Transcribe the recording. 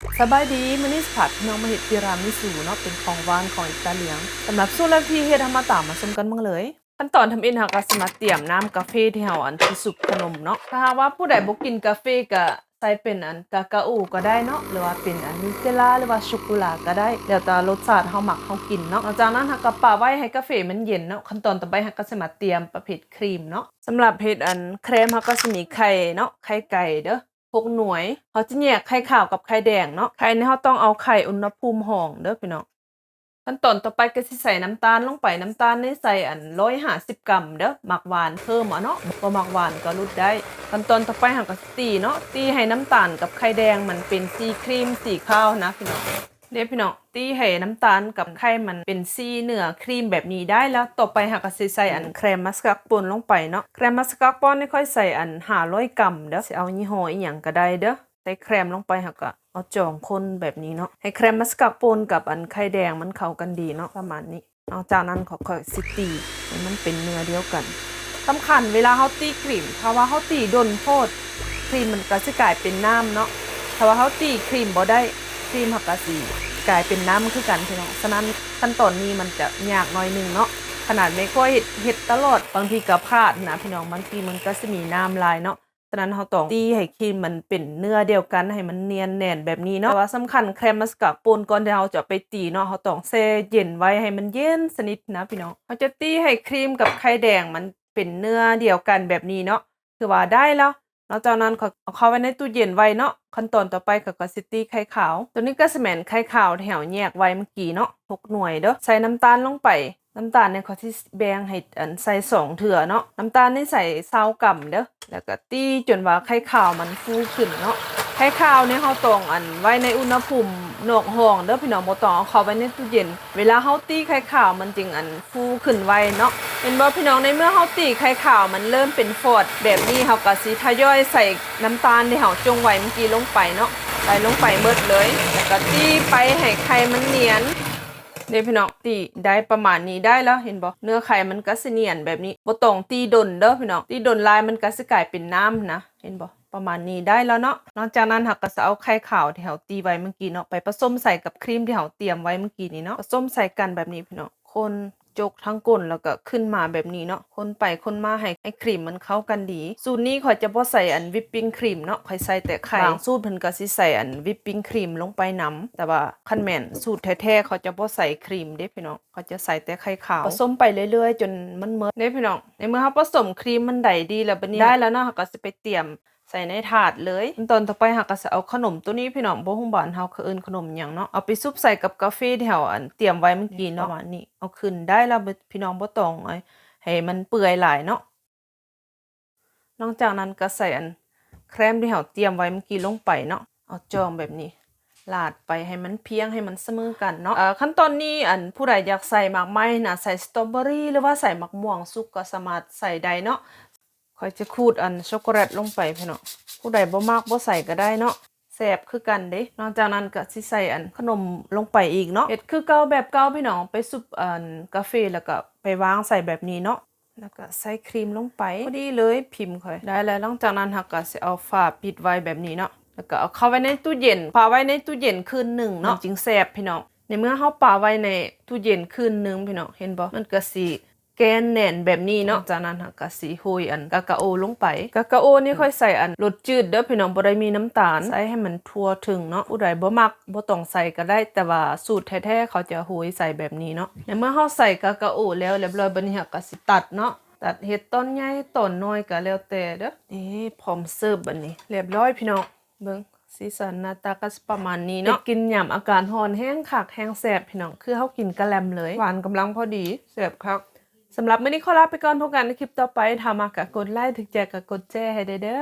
ສະບາຍດີ, ມື້ນີ້ຊິພາພີ່ນ້ອງມາເຮັດຕີຣາມິຊູເນາະ, ເປັນຂອງຫວານຂອງອີຕາລຽນ. ສຳລັບສູດແລກວິທີເຮັດ ເຮົາມາຕາມມາຊົມກັນເບິ່ງເລີຍ. ຂັ້ນຕອນທຳອິດ ເຮົາກໍຊິມາຕຽມນ້ຳກາເຟທີ່ເຮົາອັນ ທີ່ຊຸບຂະໜົມເນາະ. ຖ້າຫາກວ່າຜູ້ໃດບໍ່ກິນກາເຟ ກໍໃສ່ເປັນອັນກາກາໂອກໍໄດ້ເນາະ, ຫຼືວ່າເປັນອັນນູເທລລາ ຫຼືວ່າໂຊໂກລາກໍໄດ້, ແລ້ວແຕ່ລົດຊາດເຮົາມັກເຮົາກິນເນາະ. ຫຼັງຈາກນັ້ນ ເຮົາກໍປະໄວ້ໃຫ້ກາເຟມັນເຢັນເນາະ. ຂັ້ນຕອນຕໍ່ໄປ ເຮົາກໍຊິມາຕຽມປະເພດຄຣີມເນາະ. ສຳລັບເຮັດອັນແຄຣມ ເຮົາກໍຊິມີໄຂ່ເນາະ, ໄຂ່ໄກ່ເດີ້ ຫົກໜ່ວຍ. ເຮົາຈະແຍກໄຂ່ຂາວກັບໄຂ່ແດງເນາະ. ໄຂ່ນີ້ເຮົາຕ້ອງເອົາໄຂ່ອຸນຫະພູມຫ້ອງເດີ້ພີ່ນ້ອງ. ຂັ້ນຕອນຕໍ່ໄປກໍຊິໃສ່ນ້ຳຕານລົງໄປ. ນ້ຳຕານນີ້ໃສ່ອັນ ຮ້ອຍຫ້າສິບກຣາມເດີ້, ມັກຫວານເພີ່ມເອົາເນາະ, ບໍ່ມັກຫວານກໍຫຼຸດໄດ້. ຂັ້ນຕອນຕໍ່ໄປເຮົາກໍຊິຕີເນາະ, ຕີໃຫ້ນ້ຳຕານກັບໄຂ່ແດງມັນເປັນສີຄຣີມສີຂາວນະພີ່ນ້ອງ. ເດ້ພີ່ນ້ອງ, ຕີໃຫ້ນ້ຳຕານກັບໄຂ່ມັນເປັນສີເນື້ອຄຣີມແບບນີ້ໄດ້ແລ້ວ. ຕໍ່ໄປເຮົາກໍຊິໃສ່ອັນແຄຣມມາສກາໂປນລົງໄປເນາະ. ແຄຣມມາສກາໂປນນີ້ຂ້ອຍໃສ່ອັນ ຫ້າຮ້ອຍກຣາມເດີ້, ຊິເອົາຍີ່ຫໍ້ອີ່ຫຍັງກໍໄດ້ເດີ້. ໃສ່ແຄຣມລົງໄປ ເຮົາກໍເອົາຈອງຄົນແບບນີ້ເນາະ, ໃຫ້ແຄຣມມາສກາໂປນກັບອັນໄຂ່ແດງມັນເຂົ້າກັນດີເນາະ, ປະມານນີ້. ຫຼັງຈາກນັ້ນ ຂ້ອຍ ຂ້ອຍຊິຕີໃຫ້ມັນເປັນເນື້ອດຽວກັນ. ສຳຄັນເວລາເຮົາຕີຄຣີມ, ຖ້າວ່າເຮົາຕີດົນໂພດ ຄຣີມມັນກໍຊິກາຍເປັນນ້ຳເນາະ. ຖ້າວ່າເຮົາຕີຄຣີມບໍ່ໄດ້ ຄຣີມເຮົາກໍຊິກາຍເປັນນ້ຳຄືກັນພີ່ນ້ອງ. ສະນັ້ນ ຂັ້ນຕອນນີ້ມັນຈະຍາກໜ້ອຍໜຶ່ງເນາະ, ຂະໜາດແມ່ຄົວເຮັດ ເຮັດຕະຫຼອດ ບາງທີກໍພາດນະພີ່ນ້ອງ, ບາງທີມັນກໍຊິມີນ້ຳຫຼາຍເນາະ. ສະນັ້ນ ເຮົາຕ້ອງຕີໃຫ້ຄຣີມມັນເປັນເນື້ອດຽວກັນ ໃຫ້ມັນນຽນແໜ້ນແບບນີ້ເນາະ. ແຕ່ວ່າສຳຄັນ ແຄຣມມາສກາໂປນ ກ່ອນທີ່ເຮົາຈະໄປຕີເນາະ, ເຮົາຕ້ອງແຊ່ເຢັນໄວ້ໃຫ້ມັນເຢັນສະໜິດນະພີ່ນ້ອງ. ເຮົາຈະຕີໃຫ້ຄຣີມກັບໄຂ່ແດງມັນເປັນເນື້ອດຽວກັນແບບນີ້ເນາະ, ຖືວ່າໄດ້ແລ້ວ. ຫຼັງຈາກນັ້ນ ຂ້ອຍເອົາເຂົ້າໄວ້ໃນຕູ້ເຢັນໄວ້ເນາະ. ຂັ້ນຕອນຕໍ່ໄປ ຂ້ອຍກໍຊິຕີໄຂ່ຂາວ. ໂຕນີ້ກໍຊິແມ່ນໄຂ່ຂາວທີ່ເຮົາແຍກໄວ້ເມື່ອກີ້ເນາະ, ຫົກໜ່ວຍເດີ້. ໃສ່ນ້ຳຕານລົງໄປ. ນ້ຳຕານນີ້ຂ້ອຍຊິແບ່ງໃຫ້ອັນໃສ່ສອງເທື່ອເນາະ. ນ້ຳຕານນີ້ໃສ່ຊາວກຣາມເດີ້, ແລ້ວກໍຕີຈົນວ່າໄຂ່ຂາວມັນຟູຂຶ້ນເນາະ. ໄຂ່ຂາວນີ້ເຮົາຕ້ອງອັນໄວ້ໃນອຸນຫະພູມນອກຫ້ອງເດີ້ພີ່ນ້ອງ, ບໍ່ຕ້ອງເອົາເຂົ້າໄວ້ໃນຕູ້ເຢັນ. ເວລາເຮົາຕີໄຂ່ຂາວມັນຈຶ່ງອັນຟູຂຶ້ນໄວເນາະ. ເຫັນບໍ່ພີ່ນ້ອງ, ໃນເມື່ອເຮົາຕີໄຂ່ຂາວມັນເລີ່ມເປັນຟອດແບບນີ້, ເຮົາກໍຊິທະຍອຍໃສ່ນ້ຳຕານທີ່ເຮົາຈົງໄວ້ເມື່ອກີ້ລົງໄປເນາະ, ໃສ່ລົງໄປໝົດເລີຍ, ແລ້ວກໍຕີໄປໃຫ້ໄຂ່ມັນນຽນ. ນີ້ພີ່ນ້ອງ, ຕີໄດ້ປະມານນີ້ໄດ້ແລ້ວ ເຫັນບໍ່? ເນື້ອໄຂ່ມັນກໍຊິນຽນແບບນີ້, ບໍ່ຕ້ອງຕີດົນເດີ້ພີ່ນ້ອງ, ຕີດົນຫຼາຍມັນກໍຊິກາຍເປັນນ້ຳນະ, ເຫັນບໍ່? ປະມານນີ້ໄດ້ແລ້ວເນາະ. ຫຼັງຈາກນັ້ນ ເຮົາກໍຈະເອົາໄຂ່ຂາວທີ່ເຮົາຕີໄວ້ເມື່ອກີ້ເນາະ ໄປປະສົມໃສ່ກັບຄຣີມທີ່ເຮົາຕຽມໄວ້ເມື່ອກີ້ນີ້ເນາະ, ປະສົມໃສ່ກັນແບບນີ້ພີ່ນ້ອງ, ຄົນ ຈົກທັງກົ້ນ ແລ້ວກໍຂຶ້ນມາແບບນີ້ເນາະ, ຄົນໄປຄົນມາໃຫ້ ໃຫ້ຄຣີມມັນເຂົ້າກັນດີ. ສູດນີ້ຂ້ອຍຈະບໍ່ໃສ່ອັນວິບປິງຄຣີມເນາະ, ຂ້ອຍໃສ່ແຕ່ໄຂ່. ບາງສູດເພິ່ນກໍຊິໃສ່ອັນວິບປິງຄຣີມລົງໄປນຳ, ແຕ່ວ່າຄັນແມ່ນສູດແທ້ໆ ເຂົາຈະບໍ່ໃສ່ຄຣີມເດ້ພີ່ນ້ອງ, ເຂົາຈະໃສ່ແຕ່ໄຂ່ຂາວ. ປະສົມໄປເລື້ອຍໆຈົນມັນໝົດເດ້ພີ່ນ້ອງ. ໃນເມື່ອເຮົາປະສົມຄຣີມມັນໄດ້ດີແລ້ວ, ບັດນີ້ໄດ້ແລ້ວເນາະ, ເຮົາກໍຊິໄປຕຽມ ໃສ່ໃນຖາດເລີຍ. ຂັ້ນຕອນຕໍ່ໄປເຮົາກໍຊິເອົາຂະໜົມໂຕນີ້ພີ່ນ້ອງ, ບໍ່ຮູ້ບ້ານເຮົາເອີ້ນຂະໜົມຫຍັງເນາະ, ເອົາໄປຊຸບໃສ່ກັບກາເຟທີ່ເຮົາອັນຕຽມໄວ້ເມື່ອກີ້ເນາະ, ປະມານນີ້. ເອົາຂຶ້ນໄດ້ແລ້ວພີ່ນ້ອງ, ບໍ່ຕ້ອງໃຫ້ມັນເປື່ອຍຫຼາຍເນາະ. ຫຼັງຈາກນັ້ນກໍໃສ່ອັນແຄຣມທີ່ເຮົາຕຽມໄວ້ເມື່ອກີ້ລົງໄປເນາະ, ເອົາຈອງແບບນີ້ ລາດໄປໃຫ້ມັນພຽງ ໃຫ້ມັນສະເໝີກັນເນາະ. ເອີ ຂັ້ນຕອນນີ້ ອັນ ຜູ້ໃດຢາກໃສ່ໝາກໄມ້ນະ, ໃສ່ສະຕໍເບີຣີ ຫຼືວ່າໃສ່ໝາກມ່ວງສຸກກໍສາມາດໃສ່ໄດ້ເນາະ. ຂ້ອຍຈະຂູດອັນຊັອກໂກແລັດລົງໄປພີ່ນ້ອງ, ຜູ້ໃດບໍ່ມັກບໍ່ໃສ່ກໍໄດ້ເນາະ, ແຊບຄືກັນເດ້. ຫຼັງຈາກນັ້ນກໍຊິໃສ່ອັນຂະໜົມລົງໄປອີກເນາະ, ເຮັດຄືເກົ່າແບບເກົ່າພີ່ນ້ອງ, ໄປຊຸບອັນກາເຟ ແລ້ວກໍໄປວາງໃສ່ແບບນີ້ເນາະ, ແລ້ວກໍໃສ່ຄຣີມລົງໄປ. ພໍດີເລີຍພິມຂ້ອຍໄດ້ແລ້ວ. ຫຼັງຈາກນັ້ນເຮົາກໍຊິເອົາຝາປິດໄວ້ແບບນີ້ເນາະ, ແລ້ວກໍເອົາເຂົ້າໄວ້ໃນຕູ້ເຢັນ, ປະໄວ້ໃນຕູ້ເຢັນຄືນໜຶ່ງເນາະ, ມັນຈຶ່ງແຊບພີ່ນ້ອງ. ໃນເມື່ອເຮົາປະໄວ້ໃນຕູ້ເຢັນຄືນໜຶ່ງພີ່ນ້ອງ, ເຫັນບໍ່? ມັນກໍຊິ ແກ່ນແໜ້ນແບບນີ້ເນາະ. ຈາກນັ້ນເຮົາກໍຊິໂຮຍອັນກາກາໂອລົງໄປ. ກາກາໂອນີ້ຂ້ອຍໃສ່ອັນລົດຈືດເດີ້ພີ່ນ້ອງ, ບໍ່ໄດ້ມີນ້ຳຕານ, ໃສ່ໃຫ້ມັນທົ່ວເຖິງເນາະ. ຜູ້ໃດບໍ່ມັກບໍ່ຕ້ອງໃສ່ກໍໄດ້, ແຕ່ວ່າສູດແທ້ໆເຂົາຈະໂຮຍໃສ່ແບບນີ້ເນາະ. ໃນເມື່ອເຮົາໃສ່ກາກາໂອແລ້ວຮຽບຮ້ອຍ, ບັດນີ້ເຮົາກໍຊິຕັດເນາະ, ຕັດເຮັດຕອນໃຫຍ່ຕອນນ້ອຍກໍແລ້ວແຕ່ເດີ້. ນີ້ ພ້ອມເສີບບັດນີ້, ຮຽບຮ້ອຍພີ່ນ້ອງ. ເບິ່ງ ສີສັນໜ້າຕາກໍຊິປະມານນີ້ເນາະ. ເຮັດກິນຍາມອາກາດຮ້ອນແຮງຄັກແຮງແຊບພີ່ນ້ອງ, ຄືເຮົາກິນກະແລັມເລີຍ, ຫວານກຳລັງພໍດີ, ແຊບຄັກ. ສຳລັບມື້ນີ້ຂໍລາໄປກ່ອນ, ພົບກັນໃນຄລິບຕໍ່ໄປ. ຖ້າມັກກໍກົດໄລ, ຖືກໃຈກໍກົດແຊໃຫ້ແດ່ເດີ້.